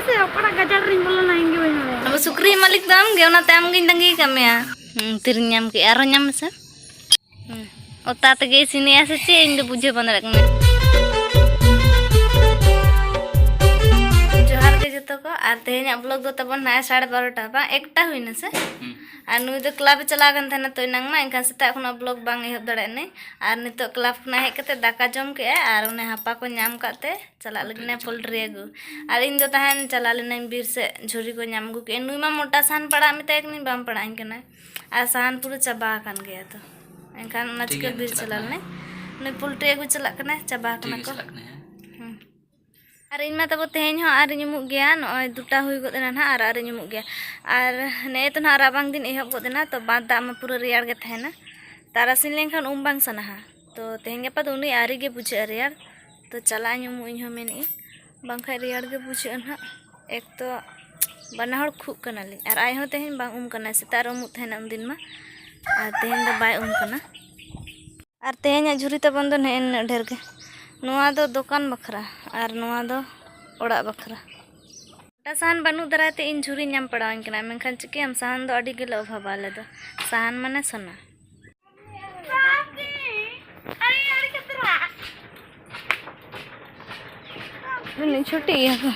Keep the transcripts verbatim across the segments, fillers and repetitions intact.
ᱥᱮ ᱚᱠᱟᱴᱟᱜ ᱜᱟᱡᱟᱲ ᱨᱤᱧ ᱵᱚᱞᱚᱱᱟ, ᱤᱧ ᱜᱮ ᱵᱟᱹᱧ ᱵᱟᱲᱟᱭᱟ᱾ ᱟᱵᱚ ᱥᱩᱠᱨᱤ ᱢᱟᱹᱞᱤᱠ ᱫᱚ ᱟᱢ ᱜᱮ, ᱚᱱᱟᱛᱮ ᱟᱢ ᱜᱤᱧ ᱛᱟᱺᱜᱤ ᱠᱟᱜ ᱢᱮᱭᱟ᱾ ᱦᱩᱸ, ᱛᱤᱨᱤᱧ ᱧᱟᱢ ᱠᱮᱜᱼᱟ, ᱟᱨᱦᱚᱸ ᱧᱟᱢ ᱢᱮᱥᱮ᱾ ᱦᱩᱸ, ᱚᱛᱟ ᱛᱮᱜᱮ ᱤᱥᱤᱱᱮᱜᱼᱟ ᱥᱮ ᱪᱮᱫ, ᱤᱧ ᱫᱚ ᱵᱩᱡᱷᱟᱹᱣ ᱵᱟᱝ ᱫᱟᱲᱮᱭᱟᱜ ᱠᱟᱱᱟ᱾ ᱡᱚᱦᱟᱨ ᱜᱮ ᱡᱚᱛᱚ ᱠᱚ, ᱟᱨ ᱛᱮᱦᱮᱧᱟᱜ vlog ᱫᱚ ᱛᱟᱵᱚᱱ ᱱᱟᱜ ᱥᱟᱲᱮ ᱵᱟᱨᱚᱴᱟ ᱵᱟᱝ ᱮᱠᱴᱟ ᱦᱩᱭᱱᱟ ᱥᱮ? ᱦᱩᱸ᱾ ᱟᱨ ᱱᱩᱭ ᱫᱚ club ᱮ ᱪᱟᱞᱟᱣ ᱠᱟᱱ ᱛᱟᱦᱮᱱᱟ ᱛᱚ ᱮᱱᱟᱝ ᱢᱟ, ᱮᱱᱠᱷᱟᱱ ᱥᱮᱛᱟᱜ ᱠᱷᱚᱱᱟᱜ vlog ᱵᱟᱝ ᱮᱦᱚᱵ ᱫᱟᱲᱮᱭᱟᱜ ᱱᱟᱹᱧ᱾ ᱟᱨ ᱱᱤᱛᱚᱜ club ᱠᱷᱚᱱᱟᱜ ᱦᱮᱡ ᱠᱟᱛᱮ ᱫᱟᱠᱟ ᱡᱚᱢ ᱠᱮᱜᱼᱟᱭ ᱟᱨ ᱚᱱᱮ ᱦᱟᱯᱟ ᱠᱚ ᱧᱟᱢ ᱠᱟᱜ ᱛᱮ ᱪᱟᱞᱟᱜ ᱞᱟᱹᱜᱤᱫ ᱱᱟᱭ poultry ᱟᱹᱜᱩ᱾ ᱟᱨ ᱤᱧ ᱫᱚ ᱛᱟᱦᱮᱱ ᱪᱟᱞᱟᱣ ᱞᱮᱱᱟᱹᱧ ᱵᱤᱨ ᱥᱮᱫ, ᱡᱷᱩᱨᱤ ᱠᱚ ᱧᱟᱢ ᱟᱹᱜᱩ ᱠᱮᱜᱼᱟᱹᱧ᱾ ᱱᱩᱭ ᱢᱟ ᱢᱚᱴᱟ ᱥᱟᱦᱟᱱ ᱯᱟᱲᱟᱜ ᱢᱮᱛᱟᱭ ᱠᱟᱹᱱᱟᱹᱧ, ᱵᱟᱢ ᱯᱟᱲᱟᱜ ᱟᱹᱧ ᱠᱟᱱᱟ᱾ ᱟᱨ ᱥᱟᱦᱟᱱ ᱯᱩᱨᱟᱹ ᱪᱟᱵᱟ ᱟᱠᱟᱱ ᱜᱮᱭᱟ ᱛᱚ, ᱮᱱᱠᱷᱟᱱ ᱚᱱᱟ ᱴᱷᱤᱠ ᱪᱤᱠᱟᱹ ᱜᱮᱭᱟ, ᱵᱤᱨ ᱪᱟᱞᱟᱜ ᱪᱟᱞᱟᱣ ᱠᱟᱱᱟ᱾ ᱞᱮᱱᱟᱹᱧ᱾ ᱱᱩᱭ poultry ᱟᱹᱜᱩ ᱪᱟᱞᱟᱜ ᱠᱟᱱᱟᱭ, ᱪᱟᱵᱟ ᱴᱷᱤᱠ ᱟᱠᱟᱱᱟ ᱜᱮ ᱠᱚ᱾ ᱪᱟᱞᱟᱜ ᱠᱟᱱᱟᱭ, ᱦᱮᱸ᱾ ᱦᱩᱸ᱾ ᱟᱨ ᱤᱧ ᱢᱟ ᱛᱟᱵᱚ ᱛᱮᱦᱮᱧ ᱦᱚᱸ ᱟᱹᱣᱨᱤᱧ ᱩᱢᱩᱜ ᱜᱮᱭᱟ, ᱱᱚᱜᱼᱚᱭ ᱫᱩᱴᱟ ᱦᱩᱭ ᱜᱚᱫ ᱮᱱᱟ ᱱᱟᱦᱟᱜ ᱟᱨ ᱟᱹᱣᱨᱤᱧ ᱩᱢᱩᱜ ᱜᱮᱭᱟ᱾ ᱟᱨ ᱱᱮᱜᱼᱮ ᱛᱚ ᱱᱟᱦᱟᱜ ᱨᱟᱵᱟᱝ ᱫᱤᱱ ᱮᱦᱚᱵ ᱜᱚᱫ ᱮᱱᱟ, ᱛᱚ ᱵᱟᱸᱫᱽ ᱫᱟᱜ ᱢᱟ ᱯᱩᱨᱟᱹ ᱨᱮᱭᱟᱲ ᱜᱮ ᱛᱟᱦᱮᱱᱟ᱾ ᱛᱟᱨᱟᱥᱤᱧ ᱞᱮᱱᱠᱷᱟᱱ ᱩᱢ ᱵᱟᱝ ᱥᱟᱱᱟᱦᱟ᱾ ᱛᱚ ᱛᱮᱦᱮᱧ ᱜᱟᱯᱟ ᱫᱚ ᱩᱱᱟᱹᱜ ᱟᱹᱣᱨᱤ ᱜᱮ ᱵᱩᱡᱷᱟᱹᱜᱼᱟ ᱨᱮᱭᱟᱲ᱾ ᱛᱚ ᱪᱟᱞᱟᱜ ᱟᱹᱧ ᱩᱢᱩᱜ ᱤᱧ ᱦᱚᱸ ᱢᱮᱱᱮᱫ ᱟᱹᱧ, ᱵᱟᱝᱠᱷᱟᱡ ᱨᱮᱭᱟᱲ ᱜᱮ ᱵᱩᱡᱷᱟᱹᱜᱼᱟ ᱱᱟᱦᱟᱜ᱾ ᱮᱠ ᱛᱚ ᱵᱟᱱᱟ ᱦᱚᱲ ᱠᱷᱩᱜ ᱠᱟᱱᱟᱞᱤᱧ ᱟᱨ ᱟᱡ ᱦᱚᱸ ᱛᱮᱦᱮᱧ ᱵᱟᱝ ᱩᱢ ᱠᱟᱱᱟᱭ, ᱥᱮᱛᱟᱜ ᱨᱮ ᱩᱢᱩᱜ ᱛᱟᱦᱮᱱᱟ ᱩᱱᱫᱤᱱ ᱢᱟ, ᱟᱨ ᱛᱮᱦᱮᱧ ᱫᱚ ᱵᱟᱭ ᱩᱢ ᱠᱟᱱᱟ᱾ ᱟᱨ ᱛᱮᱦᱮᱧᱟᱜ ᱡᱷᱩᱨᱤ ᱛᱟᱵᱚᱱ ᱫᱚ ᱱᱮᱜᱼᱮ ᱱᱤᱱᱟᱹᱜ ᱰᱷᱮᱨ ᱜᱮ᱾ ᱱᱚᱣᱟ ᱫᱚ ᱫᱚᱠᱟᱱ ᱵᱟᱠᱷᱨᱟ ᱟᱨ ᱱᱚᱣᱟ ᱫᱚ ᱚᱲᱟᱜ ᱵᱟᱠᱷᱨᱟ᱾ ᱜᱚᱴᱟ ᱥᱟᱦᱟᱱ ᱵᱟᱹᱱᱩᱜ ᱫᱟᱨᱟᱭ ᱛᱮ ᱤᱧ ᱡᱷᱩᱨᱤ ᱧᱟᱢ ᱯᱟᱲᱟᱣᱟᱹᱧ ᱠᱟᱱᱟ, ᱢᱮᱱᱠᱷᱟᱱ ᱪᱤᱠᱟᱹᱭᱟᱢ, ᱥᱟᱦᱟᱱ ᱫᱚ ᱟᱹᱰᱤ ᱜᱮᱞᱮ ᱚᱵᱷᱟᱵᱟ ᱟᱞᱮ ᱫᱚ᱾ ᱥᱟᱦᱟᱱ ᱢᱟᱱᱮ ᱥᱚᱱᱟ᱾ ᱩᱱᱤ ᱪᱷᱩᱴᱤ ᱜᱮᱭᱟ ᱠᱚ᱾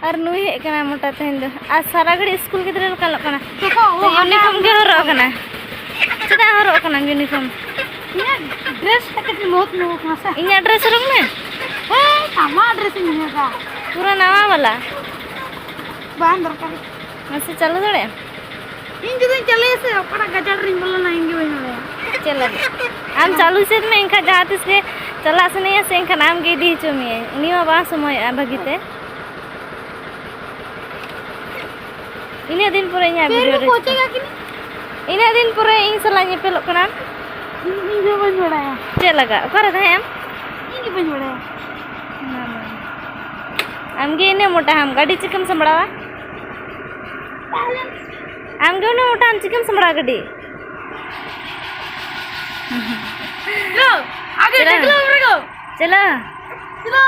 ᱟᱨ ᱱᱩᱭ ᱦᱮᱡ ᱠᱟᱱᱟ ᱢᱚᱴᱟ ᱛᱮᱦᱮᱧ ᱫᱚ᱾ ᱟᱨ ᱥᱟᱨᱟ ᱜᱷᱟᱹᱲᱤᱡ ᱥᱠᱩᱞ ᱜᱤᱫᱽᱨᱟᱹ ᱞᱮᱠᱟ ᱧᱮᱞᱚᱜ ᱠᱟᱱᱟ᱾ ᱛᱚ uniform ᱜᱮ ᱦᱚᱨᱚᱜ ᱠᱟᱱᱟ᱾ ᱪᱮᱫᱟᱜ ᱦᱚᱨᱚᱜ ᱠᱟᱱᱟ uniform? ᱤᱧᱟᱹᱜ dress ᱛᱮ ᱠᱟᱹᱴᱤᱡ ᱞᱚᱦᱚᱫ ᱧᱚᱜ ᱠᱟᱱᱟ ᱥᱮ᱾ ᱤᱧᱟᱹᱜ dress ᱦᱚᱨᱚᱜ ᱢᱮ᱾ ᱦᱮᱸ, ᱟᱢᱟᱜ dress ᱤᱧ ᱦᱚᱨᱚᱜᱟ᱾ ᱯᱩᱨᱟᱹ ᱱᱟᱣᱟ ᱵᱟᱞᱟ᱾ ᱵᱟᱝ ᱫᱚᱨᱠᱟᱨ᱾ ᱢᱟᱥᱮ ᱪᱟᱹᱞᱩ ᱫᱟᱲᱮᱭᱟᱜᱼᱟ? ᱤᱧ ᱡᱩᱫᱤᱧ ᱪᱟᱹᱞᱩᱭᱟ ᱥᱮ, ᱚᱠᱟᱴᱟᱜ ᱜᱟᱡᱟᱲ ᱨᱤᱧ ᱵᱚᱞᱚᱱᱟ, ᱤᱧ ᱜᱮ ᱵᱟᱹᱧ ᱵᱟᱲᱟᱭᱟ᱾ ᱪᱮᱫ ᱞᱟᱹᱜᱤᱫ? ᱟᱢ ᱪᱟᱹᱞᱩᱭ ᱥᱮᱫ ᱢᱮ, ᱮᱱᱠᱷᱟᱱ ᱡᱟᱦᱟᱸ ᱛᱤᱥ ᱜᱮ ᱪᱟᱞᱟᱜ ᱥᱟᱱᱟᱭᱟ ᱥᱮ, ᱮᱱᱠᱷᱟᱱ ᱟᱢ ᱜᱮ ᱤᱫᱤ ᱦᱚᱪᱚ ᱢᱮᱭᱟᱭ᱾ ᱩᱱᱤ ᱢᱟ ᱵᱟᱝ ᱥᱚᱢᱚᱭᱚᱜᱼᱟ ᱵᱷᱟᱹᱜᱤ ᱛᱮ᱾ ᱤᱱᱟᱹᱜ ᱫᱤᱱ ᱯᱚᱨᱮ ᱤᱧᱟᱹᱜ ᱯᱷᱤᱨ video ᱨᱮ ᱯᱚᱦᱪᱮᱜᱟ ᱠᱤ ᱱᱤ? ᱤᱱᱟᱹᱜ ᱫᱤᱱ ᱯᱚᱨᱮ ᱤᱧ ᱥᱟᱞᱟᱜ ᱧᱮᱯᱮᱞᱚᱜ ᱠᱟᱱᱟᱢ᱾ ᱤᱧ ᱦᱚᱸ ᱵᱟᱹᱧ ᱵᱟᱲᱟᱭᱟ᱾ ᱪᱮᱫ ᱞᱟᱜᱟᱜ? ᱚᱠᱟᱨᱮ ᱛᱟᱦᱮᱸ ᱟᱢ? ᱤᱧ ᱜᱮ ᱵᱟᱹᱧ ᱵᱟᱲᱟᱭᱟ᱾ ᱟᱢᱜᱮ ᱤᱱᱟᱹᱜ ᱢᱚᱴᱟ ᱟᱢ, ᱜᱟᱹᱰᱤ ᱪᱤᱠᱟᱹᱢ ᱥᱟᱢᱵᱲᱟᱣᱟ? ᱟᱢᱜᱮ ᱩᱱᱟᱹᱜ ᱢᱚᱴᱟ ᱟᱢ, ᱪᱤᱠᱟᱹᱢ ᱥᱟᱢᱵᱲᱟᱣᱟ ᱜᱟᱹᱰᱤ? ᱪᱚᱞᱚ, ᱟᱜᱮ ᱪᱚᱞᱚ᱾ ᱪᱚᱞᱚ,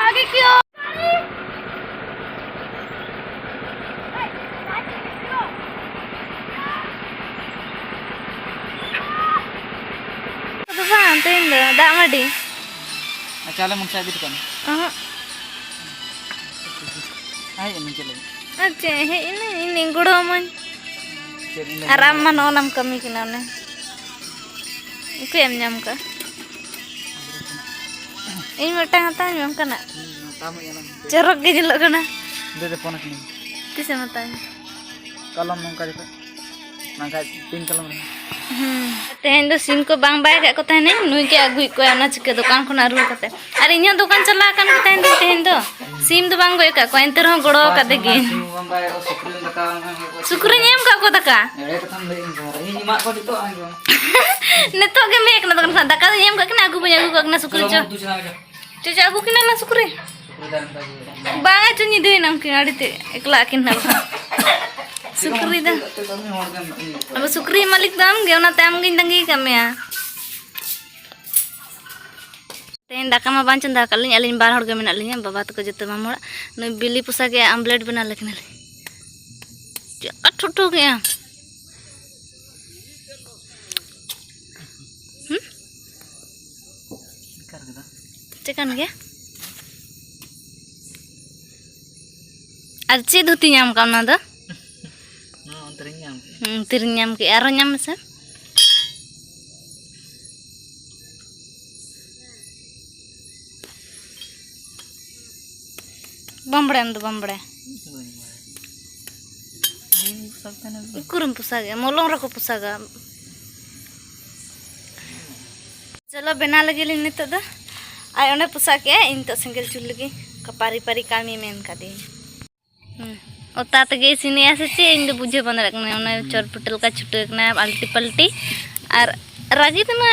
ᱟᱜᱮ ᱠᱤᱭᱳ᱾ ᱫᱟᱜ ᱢᱟᱹᱰᱤ᱾ ᱟᱪᱪᱷᱟ, ᱟᱞᱮ ᱢᱚᱱᱥᱟ ᱤᱫᱤ ᱦᱚᱴᱚ ᱠᱟᱜ ᱢᱮ᱾ ᱚᱦᱚᱸᱜ᱾ ᱦᱮᱡ ᱮᱱᱟᱹᱧ ᱪᱮᱫ ᱞᱟᱹᱜᱤᱫ? ᱟᱨ ᱪᱮᱫ, ᱦᱮᱡ ᱮᱱᱟᱹᱧ, ᱤᱧ ᱜᱚᱲᱚ ᱟᱹᱢᱟᱹᱧ᱾ ᱪᱮᱫ ᱤᱧ ᱞᱟᱹᱭ ᱟᱨ ᱟᱢ ᱢᱟ ᱱᱚᱜᱼᱚ ᱱᱟᱢ ᱠᱟᱹᱢᱤ ᱠᱟᱱᱟ ᱚᱱᱮ᱾ ᱚᱠᱚᱭᱮᱢ ᱧᱟᱢ ᱠᱟᱜᱼᱟ? ᱤᱧ ᱢᱤᱫᱴᱟᱝ ᱦᱟᱛᱟᱣ ᱟᱹᱧ ᱢᱮ ᱚᱱᱠᱟᱱᱟᱜ᱾ ᱦᱩᱸ, ᱦᱟᱛᱟᱣ ᱢᱮ ᱚᱱᱟ᱾ ᱪᱚᱨᱚᱠ ᱜᱮ ᱧᱮᱞᱚᱜ ᱠᱟᱱᱟ᱾ ᱫᱮ ᱫᱮ, ᱯᱷᱳᱱ ᱟᱹᱠᱤᱱᱟᱹᱧ᱾ ᱛᱤᱥᱮᱢ ᱦᱟᱛᱟᱣ ᱟᱹᱧᱟ? ᱠᱟᱞᱚᱢ ᱱᱚᱝᱠᱟ ᱡᱚᱠᱷᱚᱱ᱾ ᱵᱟᱝᱠᱷᱟᱡ ᱯᱤᱝᱠ ᱠᱟᱞᱚᱢ ᱨᱮ᱾ ᱦᱩᱸ᱾ ᱛᱮᱦᱮᱧ ᱫᱚ ᱥᱤᱢ ᱠᱚ ᱵᱟᱝ ᱵᱟᱭ ᱠᱟᱜ ᱠᱚ ᱛᱟᱦᱮᱱᱟᱹᱧ, ᱱᱩᱭ ᱜᱮ ᱟᱹᱜᱩᱭᱮᱫ ᱠᱚᱣᱟ ᱚᱱᱟ ᱪᱤᱠᱟᱹ ᱫᱚᱠᱟᱱ ᱠᱷᱚᱱᱟᱜ ᱨᱩᱣᱟᱹᱲ ᱠᱟᱛᱮ᱾ ᱟᱨ ᱤᱧ ᱦᱚᱸ ᱫᱚᱠᱟᱱ ᱪᱟᱞᱟᱣ ᱟᱠᱟᱱ ᱜᱮ ᱛᱟᱦᱮᱱ ᱫᱚᱧ ᱛᱮᱦᱮᱧ ᱫᱚ᱾ ᱥᱤᱢ ᱫᱚ ᱵᱟᱝ ᱜᱚᱡ ᱟᱠᱟᱫ ᱠᱚᱣᱟ, ᱮᱱᱛᱮ ᱨᱮᱦᱚᱸ ᱜᱚᱲᱚ ᱟᱠᱟᱫᱮ ᱜᱤᱭᱟᱹᱧ᱾ ᱥᱤᱢ ᱵᱟᱝ ᱵᱟᱭ ᱥᱩᱠᱨᱤ ᱫᱟᱠᱟ ᱵᱟᱝ ᱜᱚᱡ ᱠᱚᱣᱟ᱾ ᱥᱩᱠᱨᱤ ᱧᱮᱢ ᱠᱟᱜ ᱠᱚ ᱫᱟᱠᱟ? ᱮᱲᱮ ᱠᱟᱛᱷᱟᱢ ᱞᱟᱹᱭ ᱤᱧ ᱠᱟᱱᱟ᱾ ᱤᱧ ᱮᱢᱟᱜ ᱠᱚᱣᱟ ᱱᱤᱛᱚᱜ ᱟᱢ ᱡᱚᱢ᱾ ᱱᱤᱛᱚᱜ ᱜᱮ ᱢᱮ ᱠᱟᱱᱟ ᱫᱚᱠᱟᱱ ᱠᱷᱚᱱᱟᱜ, ᱫᱟᱠᱟ ᱫᱚᱧ ᱮᱢ ᱠᱟᱜ ᱠᱤᱱᱟ, ᱟᱹᱜᱩ ᱵᱟᱹᱧ ᱟᱹᱜᱩ ᱠᱟᱜ ᱠᱤᱱᱟ ᱥᱩᱠᱨᱤ᱾ ᱪᱚᱞᱚ, ᱪᱚ᱾ ᱩᱛᱩ ᱪᱟᱞᱟᱣ ᱢᱮ, ᱪᱚ᱾ ᱪᱚ, ᱪᱚ, ᱟᱹᱜᱩ ᱠᱤᱱᱟ ᱞᱟᱝ ᱥᱩᱠᱨᱤ᱾ ᱥᱩᱠᱨᱤ ᱫᱟᱨᱮ ᱢᱮᱛᱟ ᱫᱤᱭᱮ᱾ ᱵᱟᱝᱟ ᱪᱚ, ᱧᱤᱫᱟᱹᱭᱮᱱᱟ ᱩᱱᱠᱤᱱ ᱟᱹᱰᱤ ᱛᱮ ᱮᱠᱞᱟ ᱟᱹᱠᱤᱱ ᱦᱟᱸᱜ ᱵᱟᱠᱷᱟᱱ᱾ ᱥᱩᱠᱨᱤ ᱫᱚ᱾ ᱪᱮᱫ ᱠᱟᱹᱢᱤ ᱦᱚᱲ ᱠᱟᱱ ᱛᱟᱹᱠᱤᱱ? ᱟᱵᱚ ᱥᱩᱠᱨᱤ ᱢᱟᱹᱞᱤᱠ ᱫᱚ ᱟᱢ ᱜᱮ, ᱚᱱᱟᱛᱮ ᱟᱢ ᱜᱤᱧ ᱛᱟᱺᱜᱤ ᱠᱟᱜ ᱢᱮᱭᱟ᱾ ᱛᱮᱦᱮᱧ ᱫᱟᱠᱟ ᱢᱟ ᱵᱟᱝ ᱪᱚᱸᱫᱟ ᱟᱠᱟᱫ ᱞᱤᱧ, ᱟᱹᱞᱤᱧ ᱵᱟᱨ ᱦᱚᱲ ᱜᱮ ᱢᱮᱱᱟᱜ ᱞᱤᱧᱟ, ᱵᱟᱵᱟ ᱛᱟᱠᱚ ᱡᱚᱛᱚ ᱢᱟᱢᱚ ᱚᱲᱟᱜ᱾ ᱱᱩᱭ ᱵᱤᱞᱤ ᱯᱚᱥᱟ ᱜᱮ ᱟᱢᱞᱮᱴ ᱵᱮᱱᱟᱣ ᱞᱮ ᱠᱟᱱᱟᱞᱤᱧ᱾ ᱪᱮᱫ ᱴᱷᱚᱴᱷᱚ ᱜᱮᱭᱟ᱾ ᱦᱩᱸ? ᱵᱮᱠᱟᱨ ᱠᱮᱫᱟ᱾ ᱪᱮᱫ ᱠᱟᱱ ᱜᱮᱭᱟ? ᱟᱨ ᱪᱮᱫ ᱫᱷᱩᱛᱤ ᱧᱟᱢ ᱠᱟᱜ ᱚᱱᱟ ᱫᱚ? ᱱᱚᱣᱟ ᱚᱱᱛᱮ ᱨᱤᱧ ᱧᱟᱢ ᱠᱮᱫᱟ᱾ ᱦᱩᱸ, ᱛᱤᱨᱤᱧ ᱧᱟᱢ ᱠᱮᱫᱟ᱾ ᱟᱨᱦᱚᱸ ᱧᱟᱢ ᱢᱮᱥᱮ᱾ ᱵᱟᱢ ᱵᱟᱲᱟᱭᱟ ᱟᱢ ᱫᱚ, ᱵᱟᱢ ᱵᱟᱲᱟᱭᱟ᱾ ᱤᱧ ᱫᱚ ᱵᱟᱹᱧ ᱵᱟᱲᱟᱭᱟ᱾ ᱤᱧ ᱯᱚᱥᱟᱜ ᱛᱟᱦᱮᱱᱟ ᱵᱚᱞᱮ᱾ ᱩᱠᱩᱨᱮᱢ ᱯᱚᱥᱟᱜᱮᱜᱼᱟ? ᱢᱚᱞᱚᱝ ᱨᱮᱠᱚ ᱯᱚᱥᱟᱜᱟ᱾ ᱪᱚᱞᱚ, ᱵᱮᱱᱟᱣ ᱞᱮᱜᱮ ᱞᱤᱧ ᱱᱤᱛᱚᱜ ᱫᱚ᱾ ᱟᱡ ᱚᱸᱰᱮ ᱯᱚᱥᱟᱜ ᱠᱮᱜᱼᱟᱭ, ᱤᱧ ᱱᱤᱛᱚᱜ ᱥᱮᱸᱜᱮᱞ ᱪᱩᱞ ᱞᱮᱜᱮ᱾ ᱚᱠᱟ ᱯᱟᱹᱨᱤ ᱯᱟᱹᱨᱤ ᱠᱟᱹᱢᱤ ᱢᱮᱱ ᱠᱟᱫᱤᱧ᱾ ᱦᱩᱸ᱾ ᱚᱛᱟ ᱛᱮᱜᱮ ᱤᱥᱤᱱᱮᱜᱼᱟ ᱥᱮ ᱪᱮᱫ? ᱤᱧ ᱫᱚ ᱵᱩᱡᱷᱟᱹᱣ ᱵᱟᱹᱧ ᱫᱟᱲᱮᱭᱟᱜ ᱠᱟᱱᱟ᱾ ᱚᱱᱟ ᱦᱩᱸ᱾ ᱪᱚᱨᱯᱚᱴᱮ ᱞᱮᱠᱟ ᱪᱷᱩᱴᱟᱹᱣ ᱠᱟᱱᱟ, ᱟᱞᱴᱤ ᱯᱟᱞᱴᱤ᱾ ᱟᱨ ᱨᱟᱹᱜᱤ ᱛᱮᱢᱟ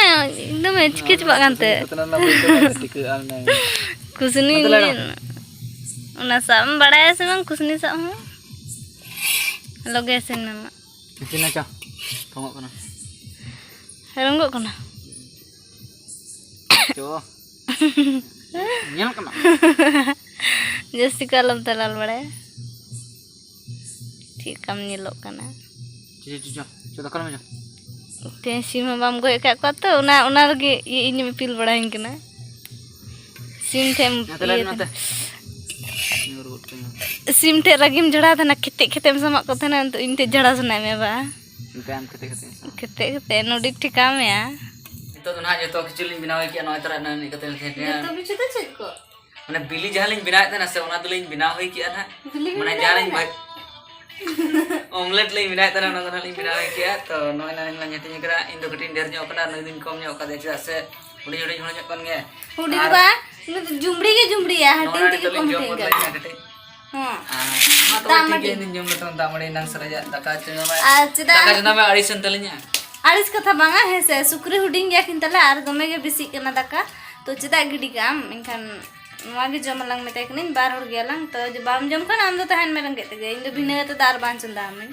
ᱮᱠᱫᱚᱢᱮ ᱪᱤᱠᱟᱹ ᱪᱟᱵᱟᱜ ᱠᱟᱱ ᱛᱮ᱾ ᱠᱩᱥᱱᱤ ᱱᱚᱛᱮ ᱞᱟᱲᱟᱣ᱾ ᱤᱧ ᱚᱱᱟ ᱥᱟᱵ ᱮᱢ ᱵᱟᱲᱟᱭᱟ ᱥᱮ ᱵᱟᱝ? ᱠᱩᱥᱱᱤ ᱥᱟᱵ ᱦᱚᱸ ᱞᱚᱜᱮ ᱤᱥᱤᱱ ᱢᱮ ᱢᱟ᱾ ᱤᱥᱤᱱ ᱟᱪᱪᱷᱟ᱾ ᱠᱚᱢᱚᱜ ᱠᱟᱱᱟ᱾ ᱨᱚᱝᱜᱚᱜ ᱠᱟᱱᱟ᱾ ᱪᱚ᱾ ᱧᱮᱞ ᱠᱟᱱᱟ᱾ ᱡᱟᱹᱥᱛᱤ ᱠᱚ ᱟᱞᱚᱢ ᱛᱟᱞᱟᱞ ᱵᱟᱲᱟᱭᱟ᱾ ᱪᱮᱫ ᱞᱮᱠᱟᱢ ᱧᱮᱞᱚᱜ ᱠᱟᱱᱟ᱾ ᱪᱚ, ᱪᱚ, ᱪᱚ, ᱪᱚ, ᱫᱟᱠᱟ ᱡᱚᱢ ᱢᱮ, ᱪᱚ᱾ ᱛᱮᱦᱮᱧ ᱥᱤᱢ ᱦᱚᱸ ᱵᱟᱢ ᱜᱚᱡ ᱟᱠᱟᱫ ᱠᱚᱣᱟ ᱛᱚ, ᱚᱱᱟ ᱚᱱᱟ ᱨᱮᱜᱮ ᱤᱭᱟᱹ ᱤᱧᱮᱢ ᱤᱯᱤᱞ ᱵᱟᱲᱟᱧ ᱠᱟᱱᱟ᱾ ᱥᱤᱢ ᱴᱷᱮᱡ ᱮᱢ ᱱᱚᱛᱮ ᱞᱟᱹᱭ ᱤᱭᱟᱹ ᱱᱚᱛᱮ᱾ ᱠᱟᱱᱟ᱾ ᱧᱩᱨ ᱜᱚᱫ ᱠᱟᱹᱧ᱾ ᱥᱤᱢ ᱴᱷᱮᱡ ᱨᱟᱹᱜᱤᱢ ᱡᱷᱟᱲᱟ ᱛᱟᱦᱮᱱᱟ, ᱠᱷᱮᱛᱮᱜ ᱠᱷᱮᱛᱮᱜ ᱮᱢ ᱥᱟᱢᱟᱜ ᱠᱚ ᱛᱟᱦᱮᱱᱟ, ᱱᱤᱛᱚᱜ ᱤᱧ ᱴᱷᱮᱡ ᱡᱷᱟᱲᱟ ᱥᱟᱱᱟᱭᱮᱫ ᱢᱮᱭᱟ ᱵᱟ? ᱱᱚᱛᱮ ᱟᱢ ᱠᱷᱮᱛᱮ ᱠᱷᱮᱛᱮ ᱥᱟᱢᱟᱜ᱾ ᱠᱷᱮᱛᱮᱜ ᱠᱷᱮᱛᱮᱜ ᱱᱚᱰᱤ ᱴᱷᱮᱠᱟᱣ ᱢᱮᱭᱟ᱾ ᱱᱤᱛᱚᱜ ᱫᱚ ᱱᱟᱦᱟᱜ ᱡᱚᱛᱚ ᱠᱤᱪᱷᱩ ᱞᱤᱧ ᱵᱮᱱᱟᱣ ᱠᱮᱜᱼᱟ, ᱱᱚᱜᱼᱚᱭ ᱛᱚᱨᱟ ᱱᱟᱹᱱᱤ ᱠᱟᱛᱮ ᱞᱤᱧ ᱛᱟᱦᱮᱸ ᱠᱟᱱᱟ᱾ ᱡᱚᱛᱚ ᱠᱤᱪᱷᱩ ᱫᱚ ᱪᱮᱫ ᱠᱚ? ᱢᱟᱱᱮ ᱵᱤᱞᱤ ᱡᱟᱦᱟᱸ ᱞᱤᱧ ᱵᱮᱱᱟᱣᱮᱫ ᱛᱟᱦᱮᱱᱟ ᱥᱮ, ᱚᱱᱟ ᱫᱚᱞᱤᱧ ᱵᱮᱱᱟᱣ ᱦᱩᱭ ᱠᱮᱜᱼᱟ ᱱᱟᱦᱟᱜ᱾ ᱵᱤᱞᱤ ᱵᱤᱱ ᱢᱟᱱᱮ ᱵᱮᱱᱟᱣ ᱡᱟᱦᱟᱸ ᱞᱤᱧ ᱞᱮᱫᱟ? ᱵᱷᱟᱡ-, omelette ᱞᱤᱧ ᱵᱮᱱᱟᱣᱮᱫ ᱛᱟᱦᱮᱱᱟ, ᱚᱱᱟ ᱫᱚ ᱱᱟᱦᱟᱜ ᱞᱤᱧ ᱵᱮᱱᱟᱣ ᱦᱩᱭ ᱠᱮᱜᱼᱟ᱾ ᱛᱚ ᱱᱚᱜᱼᱚᱭ ᱱᱟᱦᱟᱜ ᱞᱤᱧ ᱦᱟᱹᱴᱤᱧ ᱟᱠᱟᱫᱟ᱾ ᱤᱧ ᱫᱚ ᱠᱟᱹᱴᱤᱡ ᱤᱧ ᱰᱷᱮᱨ ᱧᱚᱜ ᱠᱟᱱᱟ, ᱱᱩᱭ ᱫᱚᱧ ᱠᱚᱢ ᱧᱚᱜ ᱠᱟᱫᱮᱭᱟ, ᱪᱮᱫᱟᱜ ᱥᱮ ᱦᱩᱰᱤᱧ ᱦᱩᱰᱤᱧ ᱦᱚᱲ ᱧᱚᱜ ᱠᱟᱱ ᱜᱮᱭᱟᱭ᱾ ᱦᱩᱰᱤᱧ ᱟᱨ ᱵᱟ, ᱩᱱᱤ ᱫᱚ ᱡᱩᱢᱲᱤ ᱜᱮ ᱡᱩᱢᱲᱤᱭᱟ, ᱱᱚᱜᱼᱚᱭ ᱦᱟᱹᱴᱤᱧ ᱛᱮᱜᱮ ᱱᱤᱛᱚᱜ ᱠᱚᱢ ᱞᱤᱧ ᱡᱚᱢ ᱦᱟᱹᱴᱤᱧ ᱵᱚᱫᱞᱟᱭᱮᱫᱼᱟ ᱠᱟᱱᱟ᱾ ᱠᱟᱹᱴᱤᱡ᱾ ᱦᱮᱸ᱾ ᱟᱨ ᱢᱟ ᱛᱚᱵᱮ ᱫᱟᱜ ᱴᱷᱤᱠ ᱢᱟᱹᱰᱤ᱾ ᱜᱮᱭᱟ, ᱤᱧ ᱫᱚᱧ ᱡᱚᱢ ᱞᱮᱫᱟ, ᱫᱟᱜ ᱢᱟᱹᱰᱤ ᱮᱱᱟᱝ ᱥᱟᱨᱮᱡᱟᱜ ᱫᱟᱠᱟ ᱪᱚᱸᱫᱟ ᱢᱮ᱾ ᱟᱨ ᱪᱮᱫᱟᱜ ᱫᱟᱠᱟ ᱪᱚᱸᱫᱟ ᱢᱮ, ᱟᱹᱲᱤᱥᱮᱱ ᱛᱟᱹᱞᱤᱧᱟ᱾ ᱟᱹᱲᱤᱥ ᱠᱟᱛᱷᱟ ᱵᱟᱝᱟ, ᱦᱮᱸ ᱥᱮ, ᱥᱩᱠᱨᱤ ᱦᱩᱰᱤᱧ ᱜᱮᱭᱟ ᱠᱤᱱ ᱛᱟᱞᱮ ᱟᱨ ᱫᱚᱢᱮ ᱜᱮ ᱵᱮᱥᱤᱜ ᱠᱟᱱᱟ ᱫᱟᱠᱟ, ᱛᱚ ᱪᱮᱫᱟᱜ ᱜᱤᱰᱤ ᱠᱟᱜ ᱟᱢ? ᱮᱱᱠᱷᱟᱱ ᱱᱚᱣᱟ ᱜᱮ ᱡᱚᱢ ᱟᱞᱟᱝ ᱢᱮᱛᱟᱭ ᱠᱟᱹᱱᱟᱹᱧ, ᱵᱟᱨ ᱦᱚᱲ ᱜᱮᱭᱟᱞᱟᱝ, ᱛᱚ ᱡᱩᱫᱤ ᱵᱟᱢ ᱡᱚᱢ ᱠᱷᱟᱱ ᱟᱢ ᱫᱚ ᱛᱟᱦᱮᱱ ᱢᱮ ᱨᱮᱸᱜᱮᱡ ᱛᱮᱜᱮ, ᱤᱧ ᱫᱚ ᱵᱷᱤᱱᱟᱹ ᱠᱟᱛᱮ ᱫᱚ ᱟᱨ ᱵᱟᱝ ᱪᱚᱸᱫᱟ ᱟᱹᱢᱟᱹᱧ᱾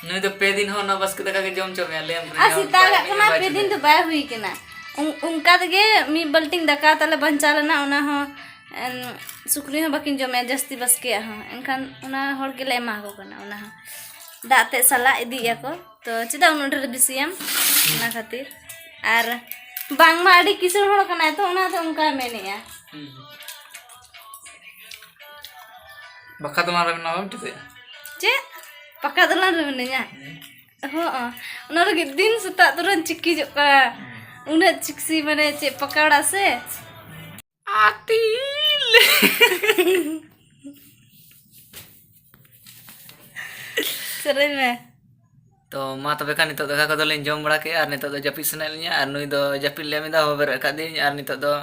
ᱱᱩᱭ ᱫᱚ ᱯᱮ ᱫᱤᱱ ᱦᱚᱸ ᱚᱱᱟ ᱵᱟᱥᱠᱮ ᱫᱟᱠᱟ ᱜᱮ ᱡᱚᱢ ᱦᱚᱪᱚ ᱢᱮᱭᱟ, ᱞᱟᱹᱭᱟᱢ ᱠᱟᱹᱱᱟᱹᱧ ᱟᱨ ᱦᱚᱲ ᱥᱮᱛᱟᱜᱟᱜ ᱠᱚᱲᱟ ᱠᱟᱱᱟ, ᱜᱤᱫᱽᱨᱟᱹ ᱯᱮ ᱵᱟᱭ ᱫᱤᱱ ᱪᱚᱸᱫᱟᱭᱟ᱾ ᱫᱚ ᱵᱟᱭ ᱦᱩᱭ ᱠᱟᱱᱟ᱾ ᱩᱱ-, ᱚᱱᱠᱟ ᱛᱮᱜᱮ ᱢᱤᱫ ᱵᱟᱹᱞᱴᱤᱱ ᱫᱟᱠᱟ ᱛᱟᱞᱮ ᱵᱟᱧᱪᱟᱣ ᱞᱮᱱᱟ, ᱚᱱᱟ ᱦᱚᱸ, ᱮᱱ, ᱥᱩᱠᱨᱤ ᱦᱚᱸ ᱵᱟᱹᱠᱤᱱ ᱡᱚᱢᱮᱜᱼᱟ ᱡᱟᱹᱥᱛᱤ ᱵᱟᱥᱠᱮᱭᱟᱜ ᱦᱚᱸ, ᱮᱱᱠᱷᱟᱱ ᱚᱱᱟ ᱦᱚᱲ ᱜᱮᱞᱮ ᱮᱢᱟ ᱠᱚ ᱠᱟᱱᱟ, ᱚᱱᱟ ᱦᱚᱸ ᱫᱟᱜ ᱛᱮ ᱥᱟᱞᱟᱜ ᱤᱫᱤᱭᱮᱜᱼᱟ ᱠᱚ᱾ ᱛᱚ ᱪᱮᱫᱟᱜ ᱩᱱᱟᱹᱜ ᱰᱷᱮᱨ ᱵᱤᱥᱤᱭᱟᱢ? ᱚᱱᱟ ᱠᱷᱟᱹᱛᱤᱨ᱾ ᱟᱨ ᱵᱟᱝᱢᱟ ᱟᱹᱰᱤ ᱠᱤᱥᱟᱹᱬ ᱦᱚᱲ ᱠᱟᱱᱟᱭ, ᱛᱚ ᱚᱱᱟᱛᱮ ᱚᱱᱠᱟᱭ ᱢᱮᱱᱮᱜᱼᱟ᱾ ᱦᱩᱸ᱾ ᱵᱟᱠᱷᱟ ᱫᱚ ᱚᱱᱟ ᱨᱮ ᱢᱮᱱᱟᱜᱼᱟ, ᱵᱟᱢ ᱴᱷᱤᱠᱟᱹᱭᱟ? ᱪᱮᱫ? ᱯᱟᱠᱟ ᱫᱚᱞᱟᱱ ᱨᱮ ᱢᱮᱱᱟᱹᱧᱟ? ᱦᱩᱸ᱾ ᱦᱚᱸ, ᱚᱱᱟ ᱞᱟᱹᱜᱤᱫ ᱫᱤᱱ ᱥᱮᱛᱟᱜ ᱛᱚᱨᱟᱧ ᱪᱤᱠᱤᱡᱚᱜ ᱠᱟᱱᱟ᱾ ᱦᱩᱸ᱾ ᱩᱱᱟᱹᱜ ᱪᱤᱠᱥᱤ, ᱢᱟᱱᱮ ᱪᱮᱫ ᱯᱟᱠᱟ ᱚᱲᱟᱜ ᱥᱮ? ᱟᱹᱛᱤᱞ᱾ ᱥᱮᱨᱮᱧ ᱢᱮ᱾ ᱛᱚ ᱢᱟ ᱛᱚᱵᱮ ᱠᱷᱟᱱ, ᱱᱤᱛᱚᱜ ᱫᱟᱠᱟ ᱠᱚᱫᱚ ᱞᱤᱧ ᱡᱚᱢ ᱵᱟᱲᱟ ᱠᱮᱜᱼᱟ ᱟᱨ ᱱᱤᱛᱚᱜ ᱫᱚ ᱡᱟᱹᱯᱤᱫ ᱥᱟᱱᱟᱭᱮᱫ ᱞᱤᱧᱟ ᱟᱨ ᱱᱩᱭ ᱫᱚ ᱡᱟᱹᱯᱤᱫ ᱞᱮ ᱢᱮᱱᱫᱟ, ᱦᱚᱦᱚ ᱵᱮᱨᱮᱫ ᱟᱠᱟᱫ ᱫᱤᱭᱟᱹᱧ ᱟᱨ ᱱᱤᱛᱚᱜ ᱫᱚ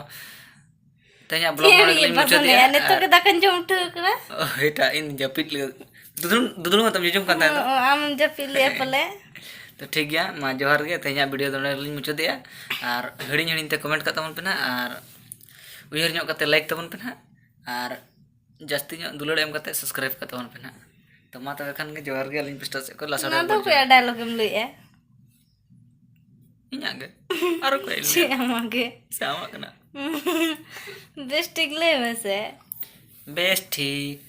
ᱛᱮᱦᱮᱧᱟᱜ vlog ᱪᱮᱫ ᱱᱚᱰᱮ ᱮᱢ ᱜᱮᱞᱤᱧ ᱤᱭᱟᱹ ᱢᱩᱪᱟᱹᱫᱮᱜᱼᱟ ᱵᱟᱵᱚᱱᱮᱜᱼᱟ? ᱱᱤᱛᱚᱜ ᱟᱨ ᱜᱮ ᱫᱟᱠᱟᱧ ᱡᱚᱢ ᱩᱴᱷᱟᱹᱣ ᱠᱟᱫᱟ᱾ ᱚ, ᱮᱴᱟᱜ ᱤᱧ ᱡᱟᱹᱯᱤᱫ ᱞᱮ-, ᱫᱩᱫᱩᱞ, ᱫᱩᱫᱩᱞ ᱢᱟᱛᱟᱢ ᱡᱚᱡᱚᱢ ᱠᱟᱱ ᱛᱟᱦᱮᱸ ᱫᱚ᱾ ᱚ, ᱚ, ᱟᱢ ᱡᱟᱹᱯᱤᱫ ᱞᱮᱜᱼᱟ ᱯᱟᱞᱮ᱾ ᱛᱚ ᱴᱷᱤᱠ ᱜᱮᱭᱟ, ᱢᱟ ᱡᱚᱦᱟᱨ ᱜᱮ, ᱛᱮᱦᱮᱧᱟᱜ video ᱫᱚ ᱱᱚᱰᱮ ᱜᱮᱞᱤᱧ ᱢᱩᱪᱟᱹᱫᱮᱜᱼᱟ᱾ ᱟᱨ ᱦᱤᱲᱤᱧ ᱦᱤᱲᱤᱧ ᱛᱮ comment ᱠᱟᱜ ᱛᱟᱵᱚᱱ ᱯᱮ ᱱᱟᱦᱟᱜ, ᱟᱨ ᱩᱭᱦᱟᱹᱨ ᱧᱚᱜ ᱠᱟᱛᱮ like ᱛᱟᱵᱚᱱ ᱯᱮ ᱱᱟᱦᱟᱜ, ᱟᱨ ᱡᱟᱹᱥᱛᱤ ᱧᱚᱜ ᱫᱩᱞᱟᱹᱲ ᱮᱢ ᱠᱟᱛᱮ subscribe ᱠᱟᱜ ᱛᱟᱵᱚᱱ ᱯᱮ ᱱᱟᱦᱟᱜ᱾ ᱛᱚ ᱢᱟ ᱛᱚᱵᱮ ᱠᱷᱟᱱ ᱜᱮ ᱡᱚᱦᱟᱨ ᱜᱮ, ᱟᱹᱞᱤᱧ ᱯᱟᱥᱴᱟ ᱥᱮᱫ ᱠᱷᱚᱱ ᱞᱟᱥᱟᱲᱦᱮᱫ ᱚᱱᱟ ᱫᱚ ᱵᱚᱱ ᱚᱠᱚᱭᱟᱜ ᱡᱚᱦᱟᱨ᱾ Dialogue ᱮᱢ ᱞᱟᱹᱭᱮᱜᱼᱟ? ᱤᱧᱟᱹᱜ ᱜᱮ᱾ ᱟᱨ ᱚᱠᱚᱭ ᱮᱢ ᱪᱮᱫ ᱞᱟᱹᱭᱟ? ᱟᱢᱟᱜ ᱜᱮ? ᱥᱮ ᱟᱢᱟᱜ ᱠᱟᱱᱟ? ᱵᱮᱥ ᱴᱷᱤᱠ ᱞᱟᱹᱭ ᱢᱮᱥᱮ᱾ ᱵᱮᱥ ᱴᱷᱤᱠ᱾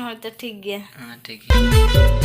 ᱦᱳᱭ ᱛᱚ, ᱴᱷᱤᱠ ᱜᱮᱭᱟ᱾ ᱦᱮᱸ, ᱴᱷᱤᱠ ᱜᱮᱭᱟ᱾